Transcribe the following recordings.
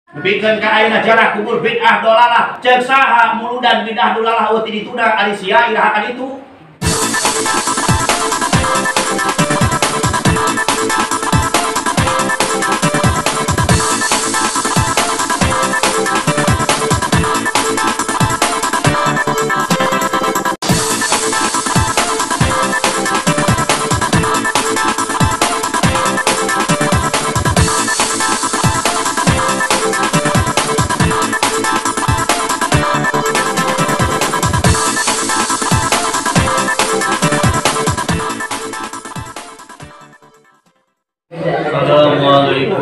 Nepikeun ka ayeuna jarah kubur bid'ah dolalah ceuk saha muludan bid'ah dolalah eueuh ti dituna ari sia iraha ka ditu. Assalamualaikum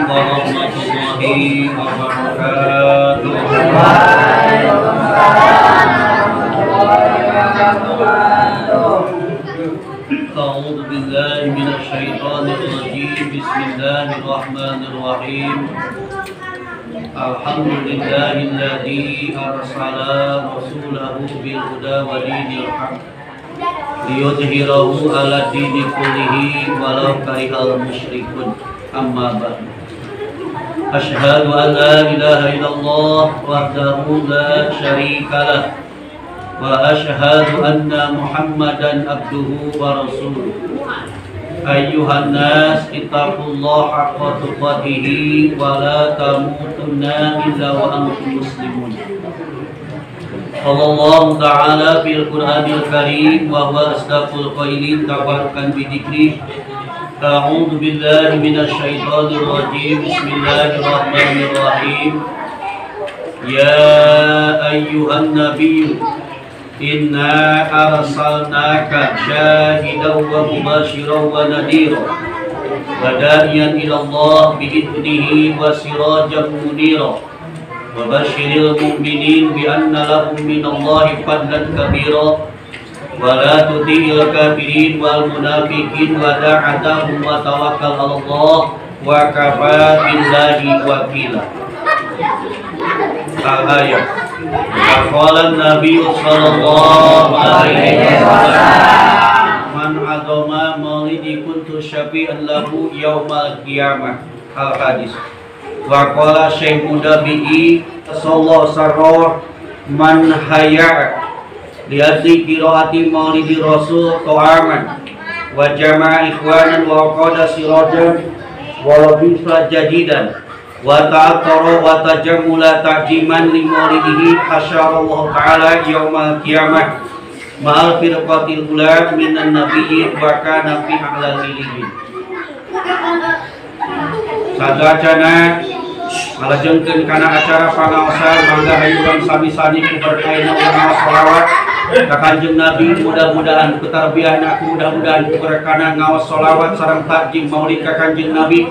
warahmatullahi wabarakatuh. Waalaikumsalam warahmatullahi wabarakatuh. A'udzu billahi minasy syaithanir rajim. Bismillahirrahmanirrahim. Alhamdulillahilladzi arsala rasulahu bil huda wa dinil haqq liyudhhirahu 'ala dini kullihi walau karihal musyrikun. Amma ba'du. Asyhadu an la ilaha illallah wahdahu la syarika lah wa asyhadu anna Muhammadan abduhu wa rasuluh. Ayyuhan nas ittaqullaha haqqa tuqatih wa la tamutunna illa wa antum muslimun. Sallallahu ta'ala fil Qur'anil Karim wa huwa asdaqul qailin tabarrukan bi dzikri. A'udzu billahi minasy syaithanir rajim. Bismillahirrahmanirrahim. Ya ayyuhan nabiyyu inna arsalnaka syahidan wa mubasysyiran wa nadhira wa da'iyan ila Allah bi idnihi wa sirajan munira. Wa basyiril mu'minin bi anna lahum minallahi fadlan kabira wa la tuti'il kafirin wal munafiqin wa da'atahum wa tawakkal 'ala Allah wa kafa billahi wakila. Al-ayat. Qala an-nabiy sallallahu alaihi wasallam man 'azama maulidi kuntu syafi'an lahu yaumal qiyamah. Al-hadis. Wa qala Syekh Mudabi'i sallallahu sarrah man hayya li ajli qiraati maulidi rasul ta'aman wa jama'a ikhwanan wa qada sirajan wa labisa jadidan wa ta'attara wa tajammula ta'jiman li maulidihi hasyarallahu ta'ala yaumal qiyamah ma'al firqatil ula minan nabiyyin wa kana fi a'lal iliyin. Sadacana ngalajengkeun kana acara pangaosan mangga hayu urang sami-sami ku berkaina urang ngaos sholawat ka Kanjeng Nabi, mudah-mudahan ku tarbiyahna, mudah-mudahan ku berkana ngaos sholawat sareng takjim maulid ka Kanjeng Nabi.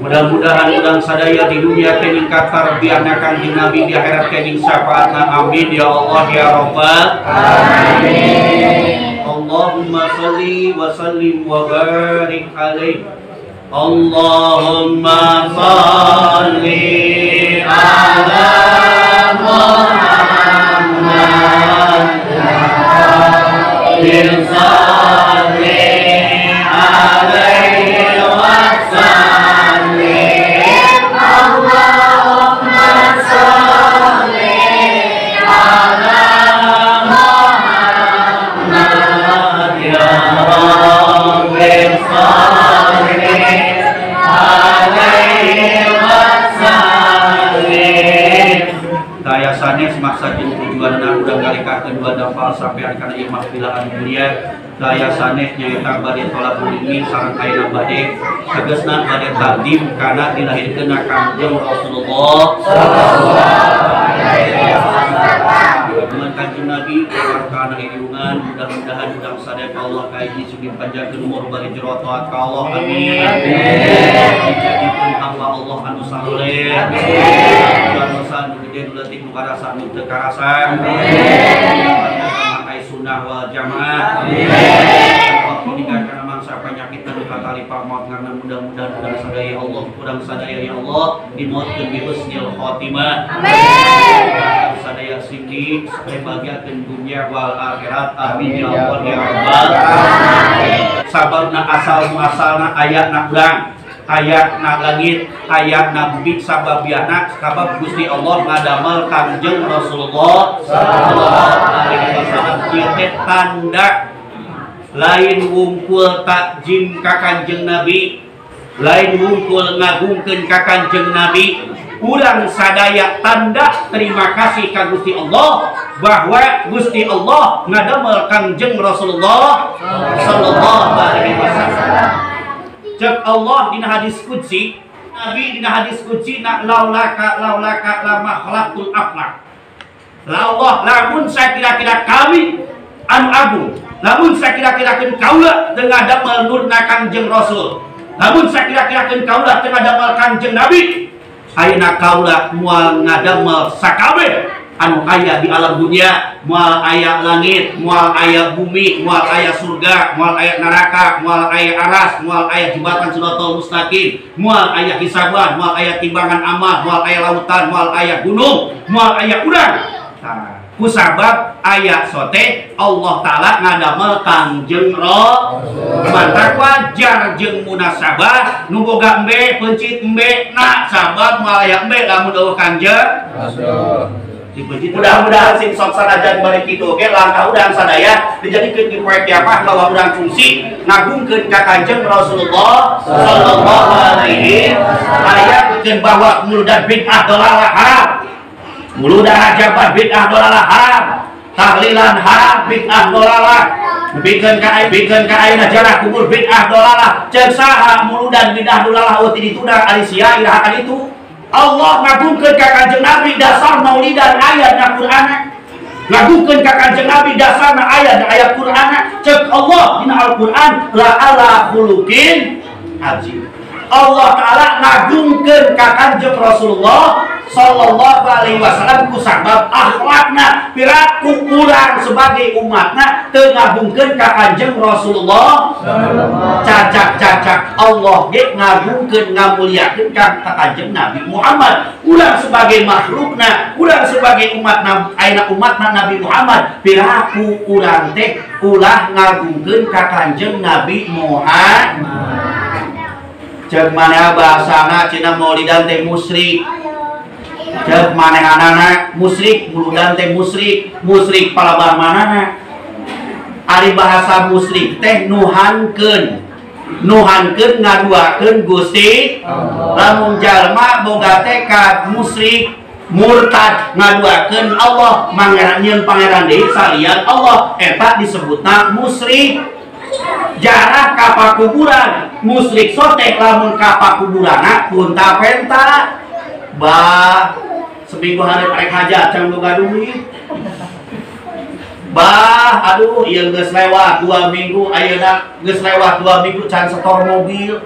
Mudah-mudahan urang sadaya di dunia kenging katarbiyahna Kanjeng Nabi, di akhirat kenging syafaatna. Amin ya Allah ya Rabbal alamin. Allahumma sholli wa sallim wa barik alaihi. Allahumma salli ala Muhammad salli alaihi wa sallim. Allahumma salli ala Muhammad ya Rabbi salli daya sanes maksa jeung tujuanna urang ngalekakeun dua dafal sampai kana ieu mahfilaan mulia. Daya sanes nyaeta bade tolabul ilmi sareng ayeuna bade tegasna bade takdim kana dilahirkeunna Kanjeng Rasulullah sallallahu alaihi wasallam. Dengan Kanjeng Nabi kana hidungan mudah-mudahan urang sadaya ka Allah kaiji sugih panjangkeun umur bari jero taat ka Allah. Amin. Dijadikeun hamba Allah anu saleh. Amin. Dosa nu gede nu leutik nu karasa nu teu karasa. Amin. Makai sunnah wal jamaah. Amin. Meninggalkan mangsa penyakit anu katalipa maut karena mudah-mudahan urang sadaya Allah, urang sadaya ya Allah dimautkeun bi husnil khotimah. Amin. Sadaya sing supaya bahagiakeun dunya wal akhirat. Amin ya Allah ya Rabbal alamin. Sababna asal muasalna ayatna urang aya na langit, aya na bumi sababiana sabab Gusti Allah ngadamel Kangjeng Rasulullah sallallahu alaihi wasallam. Ieu teh tanda lain wungkul takjim ka Kangjeng Nabi, lain wungkul ngagungkeun ka Kangjeng Nabi. Urang sadaya tanda terima kasih ka Gusti Allah bahwa Gusti Allah ngadamel Kangjeng Rasulullah sallallahu alaihi wasallam. Cek Allah dina hadis qudsi, Nabi dina hadis qudsi na laulaka laulaka lama khalaqtul aflak. La Allah lamun sakira-kira kami anu agung, lamun sakira-kirakeun kaula teu ngadamel nurna Kangjeng Rasul, lamun sakira-kirakeun kaula teu ngadamel Kangjeng Nabi, ayeuna kaula moal ngadamel sakabeh anu aya di alam dunia, moal aya langit, moal aya bumi, moal aya surga, moal aya neraka, moal aya aras, moal aya jembatan Shirathal Mustaqim, moal aya hisaban, moal aya timbangan amal, moal aya lautan, moal aya gunung, moal aya urang. Tah, kusabab aya sote Allah Ta'ala ngadamel Kangjeng Rasul. Mantak wajar jeung munasabah nu boga embe peuncit embe na sabab moal aya embe lamun eueuh Kangjeng Rasul. Mudah-mudahan sing sok sanajan balik kitu oge langkah urang sadaya dijadikeun di poe kiamah bahwa urang fungsi ngagungkeun ka Kangjeng Rasulullah sallallahu alaihi wasallam bahwa muludan bid'ah dolalah haram, muludan rajaban bid'ah dolalah haram, tahlilan haram bid'ah dolalah, bikeun ka ayeuna jarah kubur bid'ah dolalah. Ceuk saha muludan bid'ah dolalah eueuh ti dituna ari sia iraha ka ditu. Allah ngagungkeun ka Kangjeng Nabi dasar maulidan ayat na Qur'an, ngagungkeun ka Kangjeng Nabi dasarna ayat na ayat Qur'an. Ceuk Allah dina Al-Qur'an la ala khuluqin azim. Allah Ta'ala ngagungkeun ka Kangjeng Rasulullah sallallahu alaihi wasallam ku sabab akhlakna. Piraku urang sebagai umatna teu ngagungkeun ka Kangjeng Rasulullah. Cacak-cacak Allah ge ngagungkeun ngamuliakeun ka Kangjeng Nabi Muhammad. Urang sebagai makhlukna, urang sebagai umatna, ayeuna umatna Nabi Muhammad, piraku urang teh ulah ngagungkeun ka Kangjeng Nabi Muhammad. Ceuk maneh bahasana cenah maulidan teh musyrik. Ceuk manehanana musyrik, muludan teh musyrik, musyrik palabah manana. Ari bahasa musyrik teh nuhankeun. Nuhankeun ngaduakeun Gusti. Lamun jalma boga tekad musyrik, murtad ngaduakeun Allah, mangeran nyeun pangeran deui salian Allah, eta disebutna musyrik. Jarah ka pakuburan, musyrik sotek lamun ka pakuburanna punta penta. Bah, seminggu hari arek hajat can boga duit. Bah, aduh ieu geus lewat 2 minggu, ayeuna geus lewat 2 minggu can setor mobil.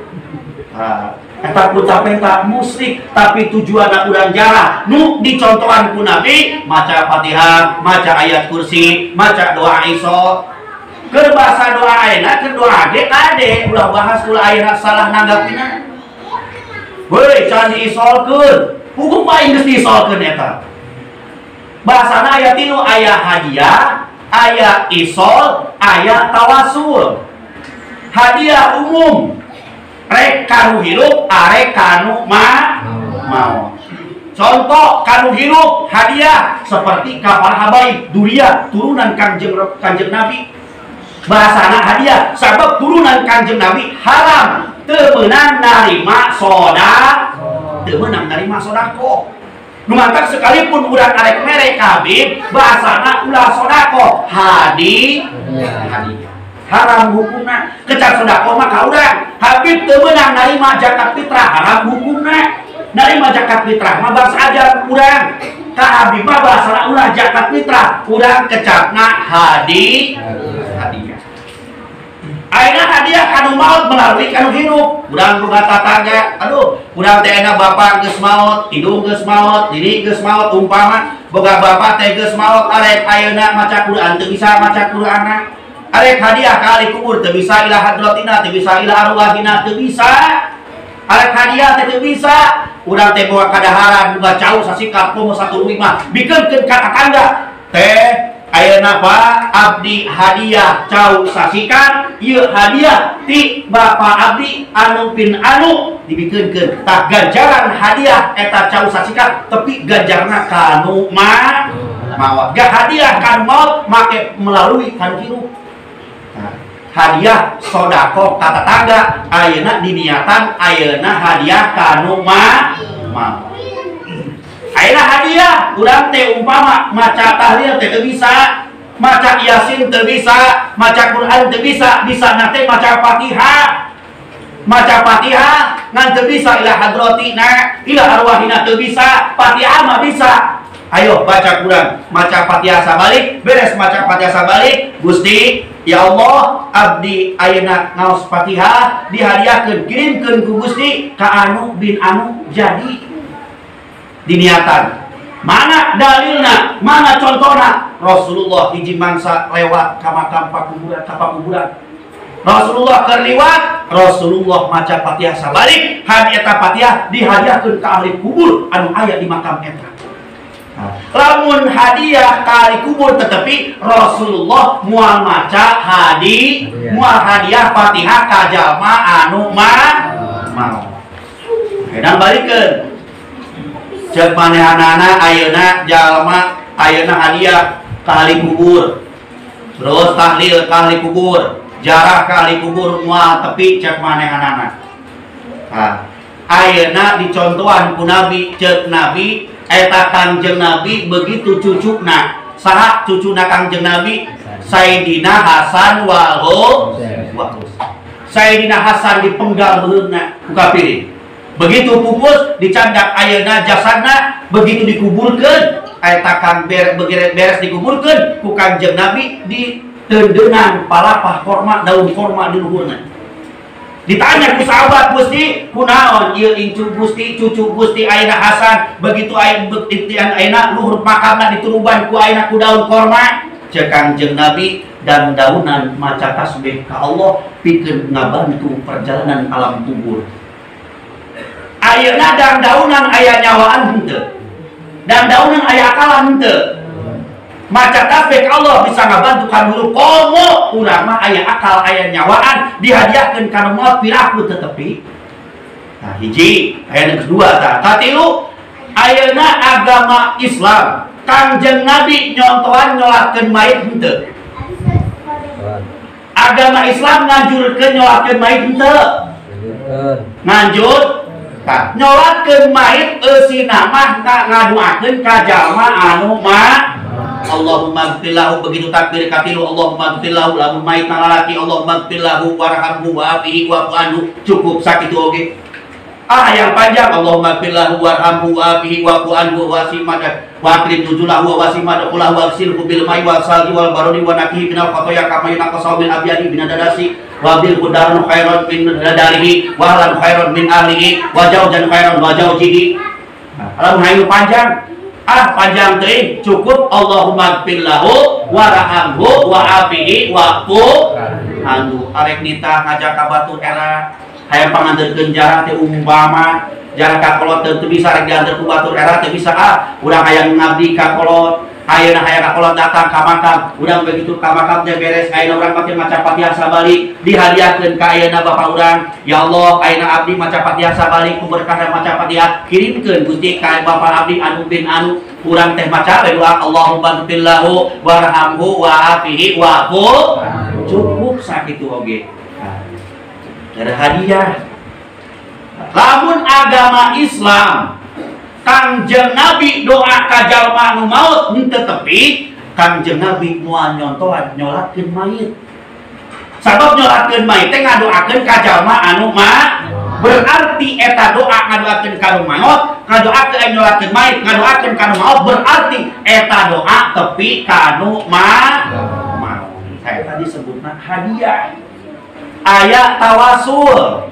Tah, eta punta penta musyrik, tapi tujuanna urang jarah nu dicontohan ku Nabi maca Fatihah, maca ayat kursi, maca doa isol. Keur bahasa doa ayeuna, keur doa ge kade, ulah bahas ulah ayeuna salah nanggapina. Heuy, can diisolkeun. Hukum aing geus diisolkeun eta. Bahasana aya tilu, aya hadiah, aya isol, aya tawasul. Hadiah umum rek kanu hirup, arek kanu maot. Contoh kanu hirup hadiah seperti ka para habaib, duriah turunan Kangjeng Nabi. Bahasana hadiah sabab turunan Kangjeng Nabi haram teu meunang narima soda, teu meunang narima sodako. Nu mantak sekalipun urang arek mere ka Habib, bahasana ulah sodako, hadiah haram hukumna. Kecar sodako mah ka urang. Habib teu meunang narima zakat fitrah, haram hukumna. Narima zakat fitrah mah bangsa ajar urang. Ka Habib mah bahasana ulah zakat fitrah, urang kecapna hadiah. Ayeuna hadiah kanu maot melalui kanu hirup. Urang boga tatangga, aduh, urang teh ayeuna bapak geus maot, indung geus maot, diri geus maot, umpama boga bapak teh geus maot, arek ayeuna maca Quran teu bisa maca Quranna. Arek hadiah ka ahli kubur teu bisa ila hadratina, teu bisa ila arwahina, teu bisa. Arek hadiah teh teu bisa. Urang teh boga kadaharan, boga cau sasikat komo satu lima, bikeunkeun ka tatangga. Teh ayeuna Pak abdi hadiah cau sasikan, ieu hadiah ti Bapak abdi anu pin anu dibikeunkeun. Tah ganjaran hadiah eta cau sasikat tepi ganjarna kanu ma maot. Gak hadiah kanu maot make melalui kanu hirup. Nah, hadiah sodakoh ka tetangga ayeuna diniatan ayeuna hadiah kanu ma maot. Ayeuna hadiah urang teh umpama maca tahlil teh teu bisa, maca Yasin teu bisa, maca Quran teu bisa, bisa na teh maca Fatihah. Maca Fatihah ngan teu bisa ila hadratina, ila arwahina teu bisa, Fatihah mah bisa. Ayo baca Quran, maca Fatihah sabalik, beres maca Fatihah sabalik, Gusti ya Allah abdi ayeuna ngaos Fatihah dihadiahkeun kirimkeun ku Gusti ka anu bin anu jadi diniatan. Mana dalilna? Mana contohna? Rasulullah hiji mangsa lewat ka makam pakuburan, ka pakuburan. Rasulullah keur liwat, Rasulullah maca Fatihah sabalik, hadiah eta Fatihah dihadiahkeun ka ahli kubur anu aya di makam eta. Lamun hadiah ka ahli kubur tetapi Rasulullah moal maca hadi, moal hadiah Fatihah ka jalma anu ma maot. Edan balikeun. Ceuk manehanana ayeuna jalma ayeuna hadiah ka ahli kubur. Terus tahlil ka ahli kubur, jarah ka ahli kubur moal tepi ceuk manehanana. Tah, ayeuna dicontohan ku Nabi, ceuk Nabi eta Kangjeng Nabi begitu cucuna. Saha cucuna Kangjeng Nabi? Sayyidina Hasan wal Husain. Sayyidina Hasan dipenggal beuheungna ku kafirin. Begitu pupus dicandak ayeuna jasadna, begitu dikuburkeun eta kang beres dikuburkeun ku Kangjeng Nabi di tendenan palapah korma daun korma di luhurna. Ditanya ku sahabat, Gusti kunaon ieu incu Gusti cucu Gusti ayeuna Hasan begitu aya buktian ayeuna luhur makamna dituruban ku ayeuna ku daun korma. Ceuk Kangjeng Nabi dan daunan maca tasbih ka Allah pikeun ngabantu perjalanan alam kubur. Ayeuna dan daunan aya nyawaan henteu. Dan daunan aya akalan henteu. Maca tasbih Allah bisa ngabantu ka hirup komo urang mah aya akal aya nyawaan dihadiahkeun kana maot piraku teu tepi. Nah hiji, aya nu kedua tah. Katilu ayeuna agama Islam Kangjeng Nabi nyontohan nyolatkeun mayit henteu. Agama Islam nganjurkeun nyolatkeun mayit henteu. Nganjur tah nyolatkeun mayit eusina mah ngaduakeun ka jalma anu ma Allahumma gfirlahu begitu takbir katilu Allahumma gfirlahu lamun mayit lalaki Allahumma gfirlahu warhamhu wa'afihi wa'fu anhu cukup sakitu oge. Ah yang panjang Allahumma gfirlahu warhamhu wa'afihi wa'fu anhu wasimad wa akrim nuzulahu wa wasimad qulahu waghsilhu bil ma'i wal salji wal barodi wa naqihi minal khotoya kama yunqasau min abyadi min dadasi wa bil qudarun khairan min dadarihi wa ahlan khairan min ahlihi wa zawjan khairan wa zawjihi. Lamun hayu panjang ah panjang teuing cukup Allahumma gfirlahu warhamhu wa'afihi wa'fu anhu. Arek nitah ngajak ka batur era hayang panganterkeun jarah teh umpama jarah ka kolot teu bisa rek dianter ku batur era teu bisa ah urang hayang ngabdi ka kolot ayeuna hayang ka kolot datang ka makam urang begitu ka makam teh beres ayeuna urang make maca Fatihah sabalik dihadiahkeun ka ayeuna bapak urang ya Allah ayeuna abdi maca Fatihah sabalik ku berkah maca Fatihah kirimkeun Gusti ka bapak abdi anu bin anu urang teh maca we doa Allahumma gfirlahu warhamhu wa'afihi wa'fu cukup sakitu oge. Ada hadiah. Lamun agama Islam Kangjeng Nabi doa ka jalma nu maot henteu tepi Kangjeng Nabi moal nyontohan nyolatkeun mayit. Sabab nyolatkeun mayit teh ngadoakeun ka jalma anu ma berarti eta doa ngadoakeun ka nu maot, ngadoakeun nyolatkeun mayit, ngadoakeun ka nu maot berarti eta doa tepi ka nu ma maot. Eta disebutna hadiah. Aya tawasul.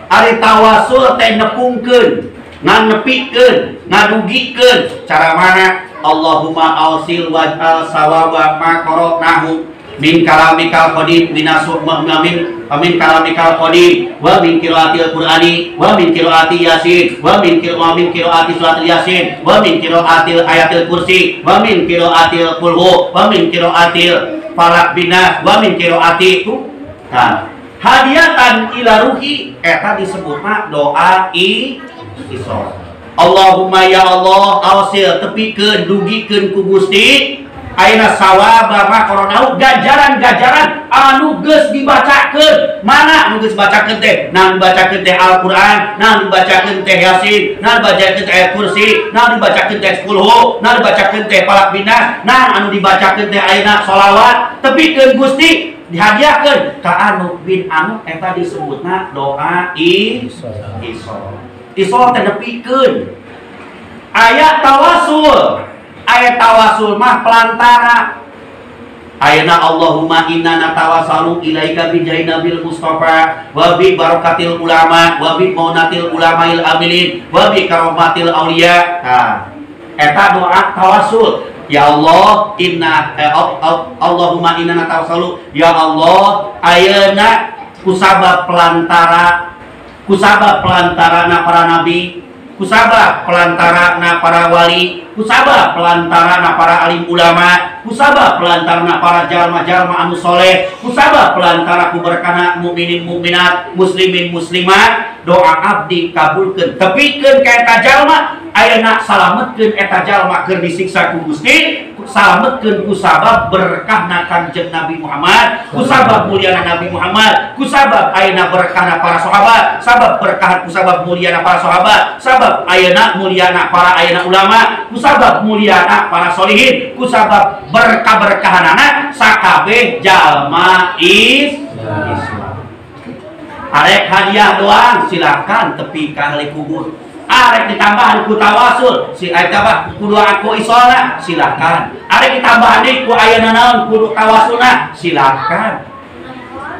Ari tawasul teh nepungkeun, nganepikeun, ngadugikeun. Cara mana? Allahumma ausil waj'al sawaba ma qara'nahu min kalamikal qadim min kalamikal qadim wa min qiraatil qur'ani wa min qiraati yasin wa min qiraati suratil yasin wa min qiraatil ayatil kursi wa min qiraatil qulhu wa min qiraatil falaq binas wa min qiraati itu. Nah, Hadiatan ila ruhi eta disebutna doa isol. Allahumma ya Allah awsil tepikeun dugikeun ku Gusti ayeuna sawaba ma qaranau ganjaran-ganjaran anu geus dibacakeun. Mana anu geus dibacakeun teh? Nah dibacakeun teh Al-Qur'an, nah dibacakeun teh Yasin, nah dibacakeun teh ayat kursi, nah dibacakeun teh kulhu, nah dibacakeun teh falaq binas, nah anu dibacakeun teh ayeuna sholawat tepikeun Gusti dihadiahkeun ka anu bin anu eta disebutna doa isol. Isol teh nepikeun. Aya tawasul. Aya tawasul mah pelantara. Ayeuna Allahumma inna natawassalu ilaika bi jahi nabil mustafa wa bi barakatil ulama wa bi maunatil ulama'il amilin wa bi karomatil auliya. Nah, eta doa tawasul. Ya Allah inna Allahumma inna natawassalu ya Allah ayeuna kusabab pelantara na para nabi, kusabab pelantara na para wali, kusabab pelantara na para alim ulama, kusabab pelantara na para jalma-jalma anu soleh, kusabab pelantara ku berkana mukminin mukminat, muslimin muslimat, doa abdi kabulkeun tepikeun ka eta jalma ayeuna salametkeun eta jalma keur disiksa ku Gusti, salametkeun ku sabab berkahna Kanjeng Nabi Muhammad, ku sabab mulyana Nabi Muhammad, ku sabab ayeuna berkahna para sahabat, sabab berkah ku sabab mulyana para sahabat, sabab ayeuna mulyana para ayeuna ulama, ku sabab mulyana para solihin, ku sabab berkah-berkahanana sakabeh jalma Islam. Arek hadiah doang silakan tepi ka ahli kubur. Arek ditambahan ku tawasul, si arek tambah ku doa ku isolna silakan. Arek ditambahan deui ku ayeuna naon ku tawasulna silakan.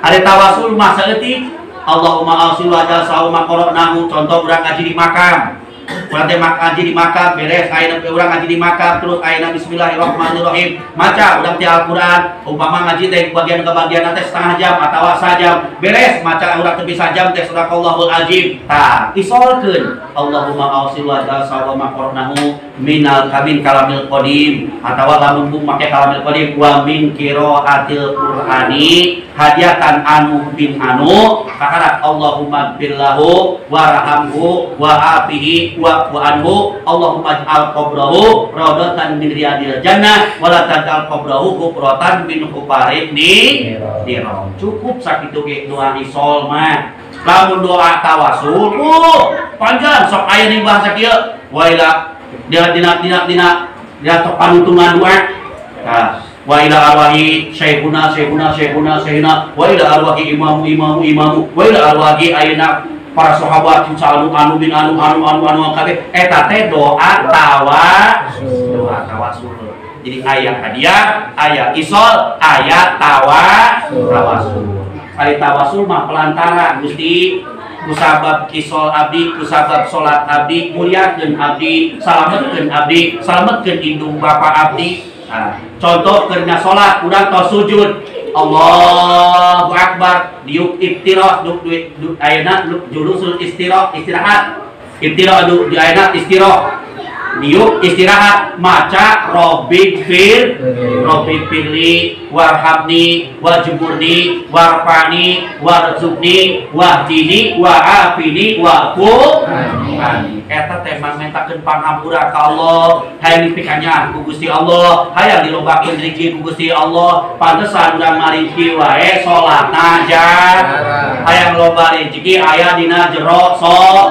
Arek tawasul mah saeutik Allahumma awsil wa jal sauma qara'nahu, contoh urang ngaji di makam. Urang teh ngaji di makam beres ayeuna urang ngaji di makam terus ayeuna bismillahirrahmanirrahim maca urang teh Al-Qur'an umpama ngaji teh bagian ke bagian teh setengah jam atawa sajam beres maca urang teh bisa jam teh sadaqallahul azim. Tah isolkeun Allahumma awsil wa jal sauma qara'nahu minal kamin kalamil qadim atawa lamun make kalamil qadim wa min qiraatil qur'ani hadiatan anu bin anu kakarak Allahumma billahu warhamhu wa afihi wa anhu Allahumma ij'al qabrahu raudatan min riyadil jannah wa la taj'al qabrahu hufratan min hufarin niran. Cukup sakitu ge doa isol mah. Lamun doa tawasul panjang sok aya di bahasa kieu wa ila dina dina dina dina dina sok panutungan doa. Nah, wa ila arwahi syekhuna syekhuna syekhuna syekhuna wa ila arwahi imamu imamu imamu wa ila arwahi ayeuna para sahabat anu anu bin anu anu anu anu kabeh eta teh doa tawasul. Doa tawasul. Jadi aya hadiah, aya isol, aya tawasul. Ari tawasul mah pelantara Gusti kusabab isol abdi, kusabab salat abdi, muliakeun abdi, salametkeun abdi, salametkeun indung bapa abdi. Nah, contoh kerja salat urang tos sujud Allahu Akbar diuk iftira duk duit ayeuna julusul istira istirahat iftira du ayeuna istira diuk istirahat maca Rabbi firli warhamni wajburni warfani warzuqni wahdini wa'afini wa'fu anni. Eta teh mangmentakeun pangampura ka Allah, hayang dipikanya ku Gusti Allah, hayang dilobakeun rezeki ku Gusti Allah. Pantesan urang mariji wae salatna jarang, hayang loba rezeki aya dina jero salat.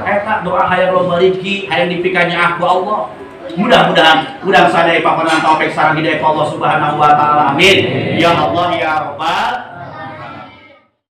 Eta doa hayang loba rezeki, hayang dipikanya ku Allah. Mudah-mudahan urang sadaya papanan taufik sareng hidayah Allah Subhanahu wa taala. Amin. Ya Allah ya Rabbal